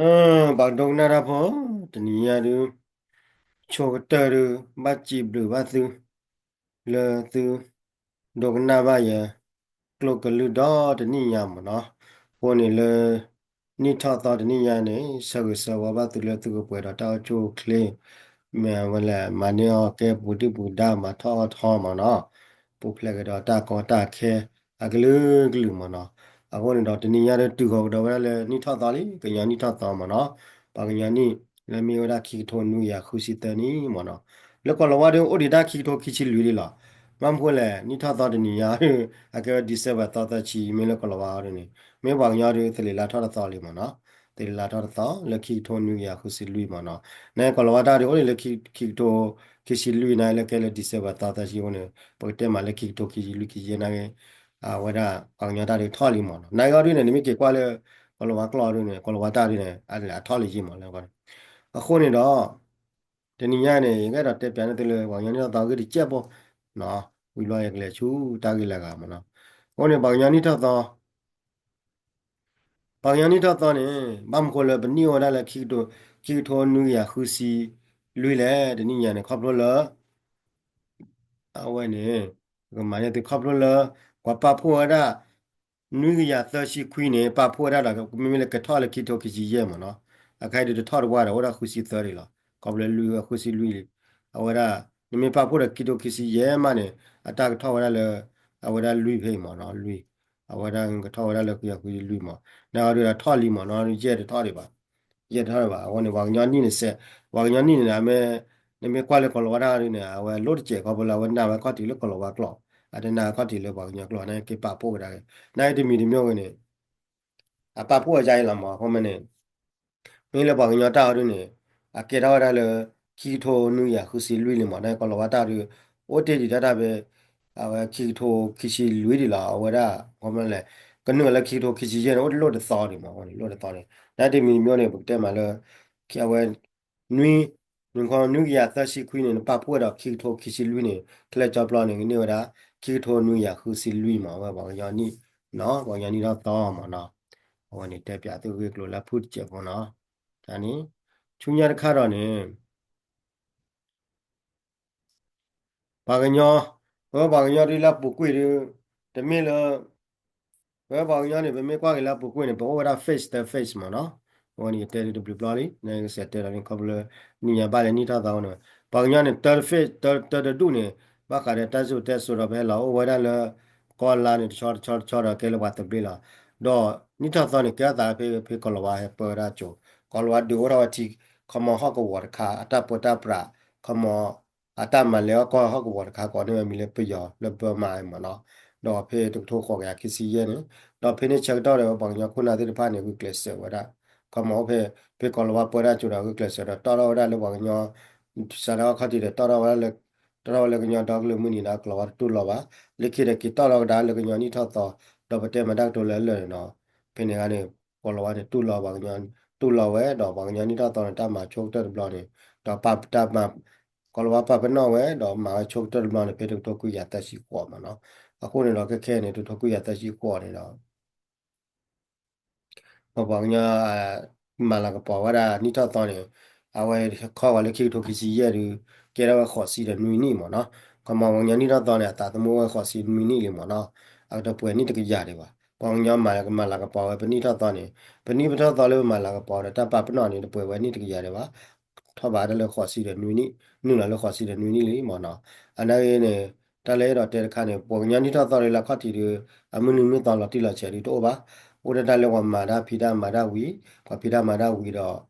အၢ ပှၤဒိကနၣ်တၢ်ဖိ, တနံၤညါဒုး ဆိကတၢၢ်ဒုး ဘၣ်စံးဘျုးဘၣ်သု လၢသု ဒိကနၣ်ဘၣ်ယၤ ကျိကလုၢ်ဒီတနံၣ်ညါမ့ၢ်နီၤ. အဃိန့ၣ်လၢ နံၣ်ထီၣ်သီတနံၣ်ညါန့ၣ် ဆၢဂ့ၤဆၢဝါဘၣ်သုလၢသုကပှဲၤဒီးတၢ်အိၣ်ဆူၣ်အိၣ်ချ့, မ့ၢ်ဝဲလဲၣ် မၤန့ၢ်အီၣ်ကဲပူၤဒံၣ်ပူၤဒါ မၤထီၣ်အီၣ်ထီမ့ၢ်နီၤ, ပူၤဖျဲးကဒီးတၢ်ကီတၢ်ခဲ အကလုာ်ကလုာ်မ့ၢ်နီၤ. အဃိန့ၣ်ဒီးတနံၤညါဒုးတုၤဃီၤကဒီးဝဲဒၣ်လၢနံၣ်ထီၣ်သီလံ, ကညီနံၣ်ထီၣ်သီမ့ၢ်နီၤ, ပှၤကညီနံၣ် လၢမ့ၢ်ဝဲဒၣ်ခံကထိနွံကယၤဃုဆံသၢနံၣ်မ့ၢ်နီၤ. လၢကီၢ်လီၤဝါဒုး အိၣ်ဒံးတၢ်ခံကထိခံဆံလွံၢ်လံလီၤ. ဘၣ်မနုၤဃိလဲၣ် နံၣ်ထီၣ်သီတနံၤညါဒုး အကဲဝဲ December သီသၢဆံ မ့ၢ်လၢကီၢ်လီၤဝါအီၤဒုးန့ၣ် မ့ၢ်ပှၤကညီဒုး သလ့ၤလါထီၣ်တသီလံမ့ၢ်နီၤ. သလ့ၤလါထီၣ်တသီ လၢခံကထိနွံကယၤဃုဆံလွံၢ်မ့ၢ်နီၤ. နကီၢ်လီၤဝါတၢ်ဒုး အိၣ်ဒံးလၢခံကထိ ခံဆံလွံၢ်န့ၣ် လၢကဲလၢ December သီသၢဆံအဃိန့ၣ် ပကတဲမးလၢခံကထိခံဆံလွံၢ်ခံဆံယဲၢ်န့ၣ်ဂ့ၤ, အဝဲဒၣ် ပှၤကညီတၢ်ဒုးထီၣ်လံမ့ၢ်နီၤ. နဂီၢ်ဒုးန့ၣ် နမ့ၢ်က့ၤကွၢ်လၢ ကီၢ်လီၤဝါကျိာ်ဒုးန့ၣ် ကီၢ်လီၤဝါတၢ်ဒုးန့ၣ် အထီၣ်လံယံာ်မ့ၢ်လၢ အဃိန့ၣ်ဒီး တနံၤညါန့ၣ် ယကအဲၣ်ဒိးတဲပၠးန့ၢ်သုလၢ ပှၤကညီနံၣ်ထီၣ်သီဂ့ၢ်တစဲးဖိ, ဝံၤဘျီယကလဲၤဆူတၢ်ဂ့ၢ်လၢအဂၤမ့ၢ်နီၤ. အဃိန့ၣ် ပှၤကညီနံၣ်ထီၣ်သီ ပှၤကညီနံၣ်ထီၣ်သီန့ၣ် ဘၣ်မနုၤဃိလၢပနံၣ်အိၣ်ဝဲဒၣ်လၢ ခံကထိနွံကယၤဃုဆံလွံၢ်လဲၣ် တနံၤညါန့ၣ် ခီဖျိလၢ အဝဲန့ၣ် ပကမၤန့ၢ်သုခီဖျိလၢ ပှၤပာ်ဖှိၣ်ဝဲဒၣ် နွံကယၤသၢဆံခွံန့ၣ် ပာ်ဖှိၣ်ဝဲဒၣ်ဒီး မ့မ့ၢ်လၢကထီၣ်လၢခံကထိခံဆံယဲၢ်မ့ၢ်နီၤ, အခဲအံၤဒုးတထီၣ်တဝၢ်ဒီး အိၣ်ဒၣ်ဃုဆံသၢဒံးလီၤ. ခီဖျိလၢလွံၢ်ဝဲဃုဆံလွံၢ်လံ. အဝဲဒၣ် နမ့ၢ်ပာ်ဖှိၣ်ဒီးခံကထိခံဆံယဲၢ်မးန့ၣ် အတၢ်ကထီၣ်ဝဲဒၣ်လၢ အဝဲဒၣ်လွံၢ်ဖဲအံၤမ့ၢ်နီၤ, လွံၢ်, အဝဲဒၣ်ကထီၣ်ဝဲဒၣ်လၢကယၤဃုဆံလွံၢ်မ့ၢ်, နဂီၢ်ဒုးဒီးထီၣ်လံမ့ၢ်နီၤ, ယဲၢ်တထီၣ်ဒံးဘၣ် ယဲၢ်တထီၣ်ဒံးဘၣ်. အဃိန့ၣ် ပှၤကညီနံၣ်န့ၣ်စဲး, ပှၤကညီနံၣ်န့ၣ် မ့ၢ် နမ့ၢ်ကွၢ်လၢကီၢ်လီၤဝါတၢ်ဒုးန့ၣ် အဝဲလိၣ်တစဲးခီဖျိလၢအဝဲနာ်ဝဲခီၣ်ထံးလၢကီၢ်လီၤဝါကျိာ်, အတနာ်ခီၣ်ထံးလၢပှၤကညီကျိာ်န့ၣ် က့ၤပာ်ဖှိၣ်ကဒါက့ၤ, နာ်က့တမံၤတမံၤဝဲန့ၣ် အပာ်ဖှိၣ်အယါအံၤလီၤမ့ၢ် အဃိမ့ၢ်န့ၣ် မ့ၢ်လၢပှၤကညီတၢ်အီၤဒုးန့ၣ် အကဲထီၣ်ဝဲဒၣ်လၢ ခံကထိနွံကယၤဃုဆံလွံၢ်လံမ့ၢ်, နကီၢ်လီၤဝါတၢ်ဒုး အိၣ်တ့ၢ်ဒံးတၢ်တၢ်ဖဲ အဝဲခံကထိခံဆံလွံၢ်ဒံးလီၤ, အဝဲဒၣ် ခီမ့ၢ်လဲၣ် ကနုာ်လၢခံကထိခံဆံယဲၢ်န့ၣ် အိၣ်တလိၣ်တသီဒံးမ့ၢ်, အိၣ်တလိၣ်တသီန့ၣ် နာ်က့တမံၤတမံၤန့ၣ် ပကတဲမးလၢ အဝဲ နွံ နွံခီနွံကယၤသၢဆံခွံန့ၣ် နပာ်ဖှိၣ်ဝဲဒီးခံကထိခံဆံလွံၢ်န့ၣ် ခဲလၢာ်ကၠီပျီန့ၣ် ကန့ၢ်ဝဲဒၣ် ခံကထိနွံကယၤဃုဆံလွံၢ်မ့ၢ်, အဝဲပှၤကညီနံၣ် ပှၤကညီနံၣ်ထီၣ်သီမ့ၢ်နီၤ. အဝဲန့ၣ်တဲပၠးသုဂ့ၢ်ကျိၤလၢအဖုၣ်တစဲးဖိနီၤ. တၢ်န့ၣ် ဆူညါတခါဒီးန့ၣ် ပှၤကညီ, ပဝဲပှၤကညီဒုးလၢအပူၤကွံာ်ဒုး တမ့ၢ်လၢ ပဝဲပှၤကညီန့ၣ် ပမ့ၢ်ကွၢ်က့ၤလၢအပူၤကွံာ်န့ၣ် ပအိၣ်ဝဲဒၣ် phase သၢ phase မ့ၢ်နီၤ. အဝဲန့ၣ်ယတဲဒုးတဘျုးဘျီလံ, နကစဲးတဲဒီးန့ၣ် ခီဖျိလၢ နံၣ်ညါဘၣ်လၢနံၣ်ထီၣ်သီအဃိန့ၣ် ပှၤကညီန့ၣ် တၢ phase တၢ တၢတဒူၣ်န့ၣ် ဘၣ်ဃးဒီးတၢ်စံၣ်စိၤတဲစိၤဒီး ပဟဲလီၤအိၣ်ဝဲဒၣ်လၢ ကီၢ်လါန့ၣ် တဆီတဆီတဆီဒီးကဲလၢပှၤသဘျ့လီၤ. ဒီးနံၣ်ထီၣ်သီန့ၣ် ကဲထီၣ်သးဖဲ ဖဲကီၢ်လီၤဝါဟဲပၢဝဲဒၣ်ကၠိၤ, ကီၢ်လီၤဝါဒုးအိၣ်ထီၣ်ဝဲထံ ခီမီဟီၣ်ကဝီၤတခါ အတၢ်ပၢတၢ်ပြး ခီမီ အတၢ်မၤလဲၤအီၣ်ကီၢ်ဟီၣ်ကဝီၤတခါ ကိးန့ၢ်ဝဲမံၤလၢပယီၤလၢ Burma အံၤမ့ၢ်နီၤ. ဒီးဖဲတကထိဃိးကယၤခံဆံယဲၢ်န့ၣ် ဒီးဖဲန့ၣ်ဆၢကတီၢ်ဒီး ပှၤကညီခိၣ်နၢ်သ့ၣ်တဖၣ်န့ၣ် ဂုာ်ကျဲးစၢးဝဲဒၣ် ခီမီအိၣ်ဖဲ ဖဲကီၢ်လီၤဝါပၢဒၣ်ကၠိၤဒီး ဂုာ်ကျဲးစၢးဒီး တီၣ်ထီၣ်ဝဲဒၣ်လၢပှၤကညီ စးထီၣ်အခီၣ်ထံးဒီး တီၣ်ထီၣ်ဝဲဒၣ်လၢ တီၣ်ထီၣ်ဝဲလၢကညီဒီကလုာ်မုၢ်နံၤဒီး ကီၢ်လီၤဝါတတူၢ်လိာ်ဘၣ်. လၢခံဒီးက့ၤတီၣ်ထီၣ်ကဒါလၢကညီနံၣ်ထီၣ်သီ ဒီးပတဲမၤတၢ်ကတိၤလၢအလၢာ်န့ၣ်နီၤ. ဖဲန့ၣ်အခါန့ၣ် ကီၢ်လီၤဝါန့ၣ် တူၢ်လိာ်ပှၤကညီ တူၢ်လိာ်ဝဲ ဒီးပှၤကညီနံၣ်ထီၣ်သီန့ၣ် တၢ်မၤဆိကတၢၢ်တဘျီန့ၣ် ဒီးပာ်တၢ်မၤ ကီၢ်လီၤဝါပာ်ပနီၣ်ဝဲ ဒီးမၤဝဲဆိကတၢၢ်တဘျီန့ၣ် ဖဲတကထိခွံကယၤသၢဆံဃိးမ့ၢ်နီၤ. အဃိန့ၣ်ဒီးခဲခဲန့ၣ် တကထိခွံကယၤသၢဆံဃိးန့ၣ်ဒီး ပပှၤကညီ မၤလၤကပီၤဝဲဒၣ်နံၣ်ထီၣ်သီန့ၣ် အဝဲခီဂီၤလၢခံကထိခံဆံယဲၢ်ဒုး ကဲထီၣ်ဝဲဃိးဆံဒီးနွံနံၣ်မ့ၢ်နီၤ. ခီမီပှၤကညီနံၣ်ထီၣ်သီန့ၣ် အသးသမူဝဲဃိးဆံနွံနံၣ်လံမ့ၢ်နီၤ. အကတပှဲၤနံၣ်တကယၤဒံးဘၣ်. ပှၤကညီမၤလၤကပီၤဝဲပနံၣ်ထီၣ်သီန့ၣ် ပနံၣ်ပထီၣ်သီလၢပမၤလၤကပီၤဒီးတၢ်ပာ်ပနီၣ်န့ၣ် တပှဲၤဝဲနံၣ်တကယၤဒံးဘၣ်. ထီၣ်ဘးတၢ်လၢဃိးဆံဒီးနွံနံၣ် နုာ်လီၤလၢဃိးဆံဒီးနွံနံၣ်လံမ့ၢ်နီၤ. အနာ်ဂ့ၤန့ၣ် တၢ်လၢအဲၣ်ဒိးတဲတခါန့ၣ် ပှၤကညီနံၣ်ထီၣ်သီလၢလၢခီၣ်ထံးဒီး အမုၢ်နံၤမုၢ်သီလီၤတံၢ်လီၤဆဲးဒုးတအိၣ်ဘၣ်. အိၣ်ဒၣ်တၢ်လၢပှၤမၤတၢ်ဖံးတၢ်မၤတၢ်ဝံၤ ပှၤဖံးတၢ်မၤတၢ်ဝံၤဒီး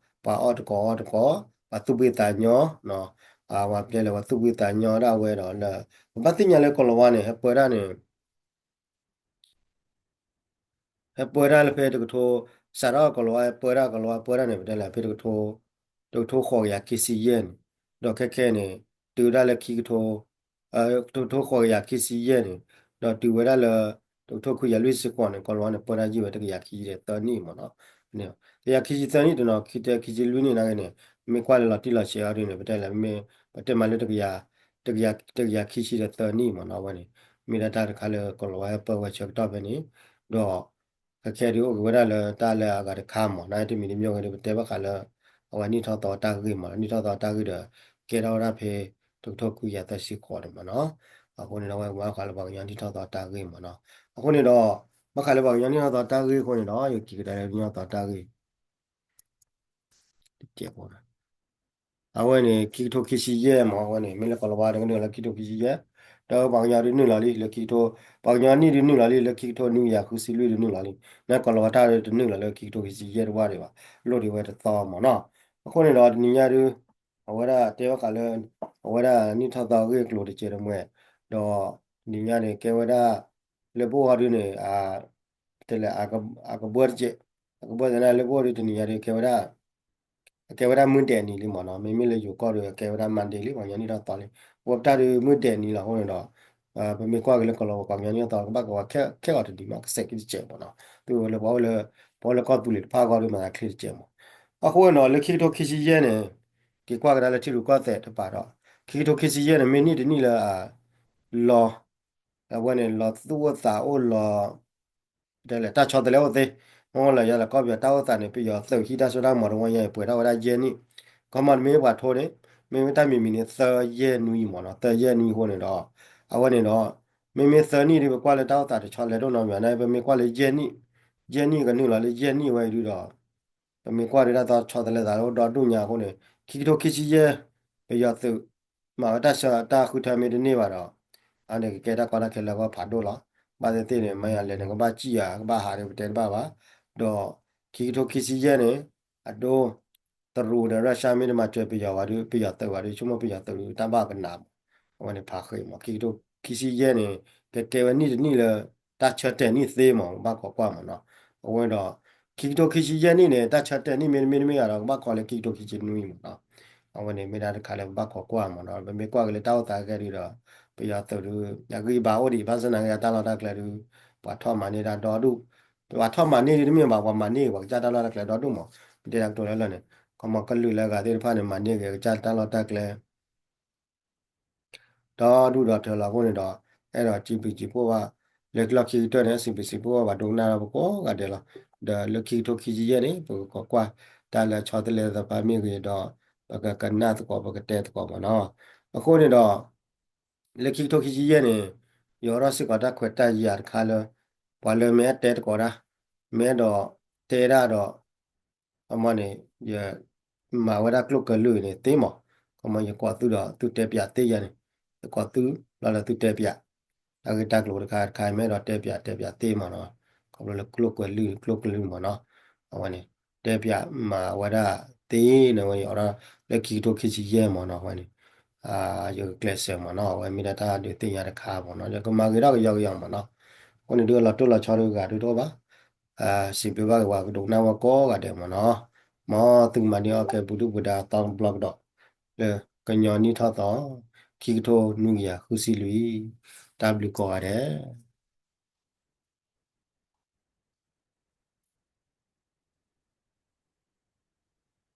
ပှၤအီၣ်တကိးအီတကိး ပှၤသူၣ်ဖှံသးညီ ပှၤတဲလၢပှၤသူၣ်ဖှံသးညီဒၣ်ဝဲဒီးလၢ ပဘၣ်သ့ၣ်ညါလၢကီၢ်လီၤဝါန့ၣ် ဟဲပၢတၢ်န့ၣ် ဟဲပၢတၢ်လၢဖဲတကထိ စးထီၣ်ကီၢ်လီၤဝါ ဟဲပၢတၢ်ကီၢ်လီၤဝါပၢတၢ်န့ၣ် ပတဲလၢဖဲတကထိ တကထိဃိးကယၤခံဆံယဲၢ်န့ၣ် ဒီးခဲခဲန့ၣ် တုၤဒၣ်လၢခံကထိ တကထိဃိးကယၤခံဆံယဲၢ်န့ၣ် ဒီးတုၤဝဲဒၣ်လၢ တကထိခွံကယၤလွံၢ်ဆံဃိးန့ၣ် ကီၢ်လီၤဝါန့ၣ် ပၢတၢ်ယံာ်ဝဲတကယၤခံဆံသၢနံၣ်မ့ၢ်နီၤ. တကယၤခံဆံသၢနံၣ်တနီၤ ခံဆံလွံၢ်နံၣ်နာ်ဂ့ၤန့ၣ် မ့ၢ်ကွၢ်လၢလီၤတံၢ်လီၤဆဲးအီၤဒ်န့ၣ် ပတဲလၢမ့ၢ် ပတဲမးလၢ တကယၤ တကယၤခံဆံဒီးသၢနံၣ်မ့ၢ်နီၤ အဝဲန့ၣ် မ့ၢ်ဒၣ်တၢ်တခါလၢကီၢ်လီၤဝါဟဲပၢဝဲဆၢကတီၢ်ဖဲန့ၣ် ဒီး ခဲခဲဒုးအိၣ်က့ၤဝဲဒၣ်လၢတၢ်လၢအဂၤတခါမး နာ်တမံၤတမံၤဂ့ၤဒီး ပတဲဘၣ်ဃးလၢ အဝဲနံၣ်ထီၣ်သီတၢ်ဂ့ၢ်မး နံၣ်ထီၣ်သီတၢ်ဂ့ၢ်ဒီး ကဲထီၣ်ဝဲဒၣ်ဖဲ တကထိခွံကယၤသၢဆံဃိးန့ၣ်မးနီၤ. အဃိန့ၣ်ဒီး အဝဲကမၤဃးလၢပှၤကညီနံၣ်ထီၣ်သီတၢ်ဂ့ၢ်မးနီၤ. အဃိန့ၣ်ဒီး ဘၣ်ဃးလၢပှၤကညီနံၣ်ထီၣ်သီတၢ်ဂ့ၢ်အဃိန့ၣ်ဒီး ယက့ၤကဒါလၢနံၣ်ထီၣ်သီတၢ်ဂ့ၢ် အဝဲန့ၣ် ခံကထိခံဆံယဲၢ်မး အဝဲန့ၣ် မ့ၢ်လၢကီၢ်လီၤဝါဒီးကနုာ်လီၤလၢခံကထိခံဆံယဲၢ်, ဒီးပှၤကညီဒုးနုာ်လီၤလံ လၢခံကထိ, ပှၤကညီနံၣ်ဒုးနုာ်လီၤလံ လၢခံကထိနွံကယၤဃုဆံလွံၢ်ဒုးနုာ်လီၤလံ, လၢကီၢ်လီၤဝါတၢ်ဒုးတနုာ်လီၤလၢခံကထိခံဆံယဲၢ်တဝၢ်ဒံးဘၣ်, လိၣ်ဒံးဝဲတသီမးနီၤ. အဃိန့ၣ်ဒီးတနံၤညါဒုး အဝဲဒၣ်တဲဘၣ်ဃးလၢ အဝဲဒၣ်နံၣ်ထီၣ်သီဂ့ၢ်ကျိၤတစဲးတမှဲ, ဒီးတနံၤညါန့ၣ် ကဲဝဲဒၣ် လၢပအိၣ်ဟီဒုးန့ၣ် တဲလဲၣ် အကဘၢတစဲး, အကဘၢသနာ်လၢပအိၣ်ဒုးတနံၤညါဒုးကဲဝဲဒၣ် အကဲဝဲဒၣ်မုၢ်ဒဲးနံၤလံမးနီၤ, မ့မ့ၢ်လၢယိၤကီၢ်ဒုး အကဲဝဲဒၣ် Monday လံ ပှၤကညီနံၣ်ထီၣ်သီလံ, ပဝဲပတၢ်ဒုးမုၢ်ဒဲးနံၤလီၤအဃိန့ၣ်ဒီး ပမ့ၢ်ကွၢ်က့ၤလၢကီၢ်လီၤဝါပှၤကညီနံၣ်ထီၣ်သီ ကဘၣ်ကဝီၤခဲအီၤတနံၤမး ကစဲးခံတစဲးမးနီၤ, သုဝဲလၢပှၤအိၣ်လၢ ပှၤအိၣ်လၢကီၢ်သူလ့ၤတဖၣ်အဂီၢ်ဒုးမၤသးချ့တစဲးမး. အဃိန့ၣ်ဒီး လၢခံကထိခံဆံယဲၢ်န့ၣ် က့ၤကွၢ်ကဒါလၢထံရူၢ်ကီၢ်သဲးတပၤဒီး ခံကထိခံဆံယဲၢ်န့ၣ် မ့ၢ်နံၣ်တနံၣ်လၢ လီၤ အဝဲန့ၣ် လီၤသူၣ်အိၣ်သးအိၣ်လီၤ တဲလဲၣ် တၢ်ဆီတလဲအိၣ်သ့, မ့ၢ်လီၤယၤလီၤကီၢ်ပယီၤတၢ်အိၣ်သးန့ၣ် ပယီၤသုးဟံးတၢ်စိတၢ်ကမီၤတဝီညါအံၤ ပှဲၤထီၣ်ဝဲဒၣ်ယဲၢ်နံၣ်, ခီမီတမ့ၢ်ပှၤထိန့ၣ် မ့မ့ၢ်တၢ်မံၤမံၤန့ၣ် သၢယဲၢ်နွံမးနီၤ, သၢယဲၢ်နွံအဃိန့ၣ်ဒီး အဝဲန့ၣ်ဒီး မ့မ့ၢ်သၢနံၣ်ဒ်ပကွၢ်လၢတၢ်အိၣ်သးတဆီလဲၤဒိၣ်နီတမံၤန့ၣ် ပမ့ၢ်ကွၢ်လၢယဲၢ်နံၣ်, ယဲၢ်နံၣ်ကနုာ်လီၤလၢယဲၢ်နံၣ်ဝဲအံၤဒုးဒီး ပမ့ၢ်ကွၢ်ဒုးတၢ်သီဆီတလဲသးအိၣ်ဒီဒူၣ်ညါအဃိန့ၣ် ခံကထိခံဆံယဲၢ် ပယီၤသုး မၤဝဲတၢ်ဆၢတၢ်ဃုထၢမ့ၢ်တန့ၢ်ဘၣ်ဒီး အန့ၣ်ကကဲတၢ်ကီတၢ်ခဲလၢအဂီၢ်ဖးဒိၣ်လီၤ. ဘၣ်သ့ၣ်သ့ၣ်န့ၣ် မ့ၢ်ယၤလဲၣ်န့ၣ် ကဘၣ်စံၣ်ယၤ ကဘၣ်ဟးဒီးပတဲတဘၣ်ဘၣ်, ဒီးခံကထိခံဆံယဲၢ်န့ၣ် အဒိ တရူးဒီးရၢၡါမ့ၢ်တမၤစၢၤပယီၤဘၣ်ဒီး ပယီၤသုးဘၣ်ဒီး ဆိကမိၣ်ပယီၤသုးဒီးတၢ်ဘၣ်ကနးမး, အဝဲန့ၣ်ဖးဃ့မး ခံကထိခံဆံယဲၢ်န့ၣ် ကကဲဝဲနံၣ်တနံၣ်လၢ တၢ်ဆၢတဲာ်နံၣ်သ့မး ပဘၣ်ခိးကွၢ်မးနီၤ. အဝဲဒီး ခံကထိခံဆံယဲၢ်နံၣ်န့ၣ် တၢ်ဆၢတဲာ်နံၣ်မ့တမ့ၢ်တမ့ၢ်ဂ့ၤဒီး ကဘၣ်ခိးလၢခံကထိခံဆံနွံမးနီၤ. အဝဲန့ၣ်မ့ၢ်ဒၣ်တခါလၢပဘၣ်ခိးကွၢ်မးနီၤ. ပမ့ၢ်ကွၢ်က့ၤလၢတၢ်အိၣ်သးခဲဒုးဒီး ပယီၤသုးဒီး အဂံၢ်ဘါအိၣ်ဒံး ဘၣ်ဆၣ်သနာ်က့တၢ်လီၢ်တၢ်ကျဲဒုး ပှၤထီၣ်မၤန့ၢ်တၢ်ဒီဒူၣ်, ပှၤထီၣ်မၤန့ၢ်ဒ်တမ့ၢ်ဘၣ် ပှၤမၤန့ၢ် ပှၤကစၢ်တၢ်လီၢ်တၢ်ကျဲဒီဒူၣ်မး, ပတဲတၢ်ကတိၤလၢလၢ်န့ၣ် ခီမီကလုာ်လၢအဂၤသ့ၣ်တဖၣ်န့ၣ် မၤန့ၢ်က့ၤကစၢ်တၢ်လီၢ်တၢ်ကျဲ ဒီဒူၣ်ဒီထၢလီၤအဃိန့ၣ်ဒီး အဲၣ်ဒိးစံးဘျုးစံးဖှိၣ်ဘၣ် လၢလီၢ်ခံကတၢၢ်န့ၣ် စံးဘျုးစံးဖှိၣ်ဘၣ်ပှၤဒိကနၣ်တၢ်ပကိးဂၤဒဲးလီၤ. ဒီးလၢခံကထိခံဆံယဲၢ်န့ၣ် ပကခိးကွၢ်တၢ်လၢဆီတလဲသ့ၣ်တဖၣ်မ့ၢ်ဂ့ၤဒီး ပကကနၣ်သကိး ပကတဲသကိးမးနီၤ. အဃိန့ၣ်ဒီး လၢခံကထိခံဆံယဲၢ်န့ၣ် ယအိးထီၣ်စ့ၢ်ကီးတၢ်ခွဲးတၢ်ယာ်တခါလၢ ပှၤလၢမ့ၢ်အဲၣ်တဲသကိးတၢ်, မ့ၢ်အဲၣ်ဒိးတဲဒၣ်ဒီး အမ့ၢ်န့ၣ် ယမၤဝဲဒၣ်ကျိၣ်ကလုာ်န့ၣ်သ့မး, ခီမီယကိးသုဒီးသုတဲပၠးသ့ယၤန့ၣ်, ယကိးသုလီၤလၢသုတဲပၠး တၢ်ဂ့ၢ်တၢ်ကျိၤတခါတခါ မ့ၢ်အဲၣ်ဒိးတဲပၠးတဲပၠးသ့မးနီၤ, ခီဖျိလၢကျိၣ်ကလုာ် ကျိၣ်ကလုာ်မးနီၤ, အဝဲန့ၣ် တဲပၠးမၤဝဲဒၣ်သ့န့ၣ်ဝဲ ယအိးထီၣ်လၢခံကထိခံဆံယဲၢ်မးနီၤ အဝဲန့ၣ် ယကကျဲးစၢးမးနီၤ အဝဲမ့ၢ်ဒၣ်တၢ်ဒုးသ့ၣ်ညါတခါမးနီၤ ယကမၤဂ့ၤထီၣ်ကယီကယီမးနီၤ, အဃိန့ၣ်ဒုးလီၤတိၢ်လီၤဆီဒုးဂၤဒုးတအိၣ်ဘၣ် စံးဘျုးဘၣ်က့ၤပှၤကဒိကနၣ်ဝဲကိးဂၤဒဲးမးနီၤ, မ်သုကမၤန့ၢ်အီၣ်ကဲပူၤဒုၣ်ပူၤဒါသီတဘျီကဒီး လၢကညီနံၣ်ထီၣ်သီ ခံကထိနွံကယၤဃုဆံလွံၢ်, တၢ်ဘျုးကိးဂၤဒဲး